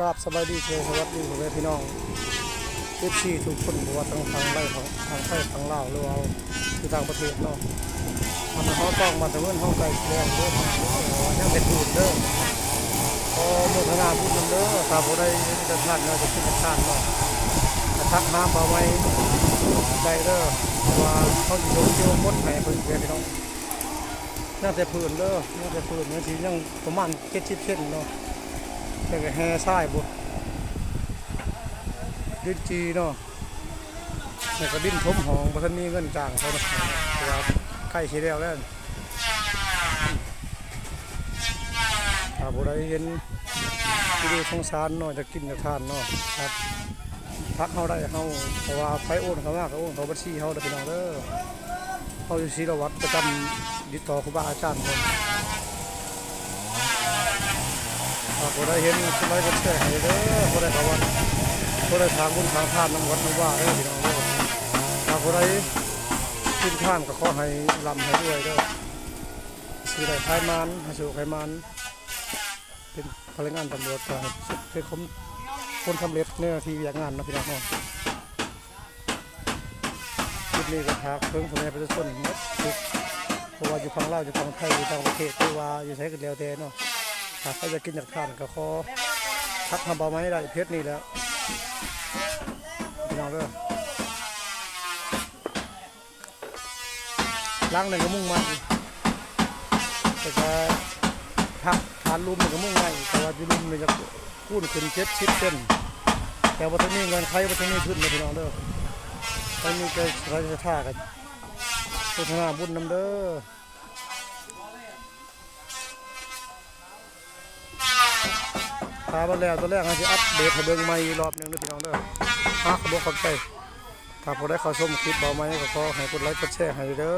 ກາບສະບາຍດີ ສະຫວັດດີພໍ່ແມ່ພີ່ນ້ອງ ເອັຟຊີ ທຸກຄົນ ບໍ່ວ່າທາງຝັ່ງໃດ ທາງໄທ ທາງລາວ ຫຼືວ່າຢູ່ຕ່າງປະເທດເນາະ. ອັນເຮົາຕ້ອງມາແຕ່ເງິນເຮົາໄກແລ້ວເດີ ຍັງແຕ່ພື້ນເດີ. ຂໍໂມທະນາບຸນນຳເດີ ຖ້າຜູ້ໃດເຮັດທານເນາະ ຈະກິນທານເນາະ ກະທັກຫາບ່າວໄມ້ໄດ້ເດີ ເພາະວ່າເຮົາຊິສົ່ງຄິວອາໂຄດໃຫ້ເພິ່ນເດີພີ່ນ້ອງ. ຍັງແຕ່ພື້ນເດີ ຍັງແຕ່ພື້ນ ຍັງຊິ ຍັງປະມານເຈັດສິບເຊັນເນາະ. ແລ້ວກະແຮ່ຊາຍພຸ້ນ ດິນຈີ່ເນາະ ແລ້ວກະດິນຖົມຫ້ອງ ບໍ່ທັນມີເງິນຈ້າງເຂົາເນາະ ເພາະວ່າໃກ້ຊິແລ້ວແລ້ວ. ຖ້າຜູ້ໃດເຫັນວິດີໂອ ສົງສານເນາະ ຢາກກິນຢາກທານເນາະ ຄັບ ທັກເຮົາໄດ້ ເຮົາ ເພາະວ່າໃຜໂອນເຂົ້າມາກະໂອນເຂົ້າບັນຊີເຮົາເດີພີ່ນ້ອງເດີ. ເຮົາຢູ່ສີລະວັດ ປະຈຳຕິດຕໍ່ຄູບາອາຈານເພິ່ນ. ຖ້າຜູ້ໃດເຫັນ ກົດໄລກົດແຊໃຫ້ເດີ ຜູ້ໃດເຂົ້າວັດ ຜູ້ໃດສ້າງບຸນສ້າງທານນຳວັດນຳວາເດີພີ່ນ້ອງເດີ. ຖ້າຜູ້ໃດກິນທານກະຂໍໃຫ້ລ່ຳໃຫ້ລວຍເດີ ຊິໄດ້ຂາຍໝານ ໃຫ້ໂຊກໃຫ້ໝານ ເປັນພະນັກງານຕຳຫຼວດ ກະໃຫ້ປະສົບຜົນສຳເລັດໃນໜ້າທີ່ວຽກງານເນາະພີ່ນ້ອງເນາະ. ຄລິບນີ້ກະຝາກເຖິງພໍ່ແມ່ປະຊາຊົນໝົດທຸກ ບໍ່ວ່າຢູ່ຝັ່ງລາວ ຢູ່ຝັ່ງໄທ ຢູ່ຕ່າງປະເທດ ຫຼືວ່າຢູ່ໃສກະແລ້ວແຕ່ເນາະ. ຖ້າໃຜຢາກກິນຢາກທານກະຂໍທັກຫາບ່າວໄມ້ໄດ້ ເພຈນີ້ແຫຼະພີ່ນ້ອງເດີ. ຫຼັງນັ້ນກະມຸງໃໝ່ ແລ້ວກະທັກຖານລຸ່ມນີ້ກະມຸງໃໝ່ ແຕ່ວ່າຢູ່ລຸ່ມນີ້ຢາກຄູນຂຶ້ນເຈັດສິບເຊັນ ແຕ່ບໍ່ທັນມີເງື່ອນໄຂ ບໍ່ທັນມີທຶນເດີພີ່ນ້ອງເດີ. ໃຜມີໃຈສັດທາກະໂມທະນາບຸນນຳເດີ. ຖ້າວ່າແລ້ວຕອນແລງເຮົາຊິອັບເດດໃຫ້ເບິ່ງໃໝ່ອີກລອບໜຶ່ງເດີພີ່ນ້ອງເດີ. ຫາກະບໍ່ຂອບໃຈ ຖ້າຜູ້ໃດເຂົ້າຊົມຄລິບບ່າວໄມ້ກະຂໍໃຫ້ກົດໄລກົດແຊໃຫ້ເດີ.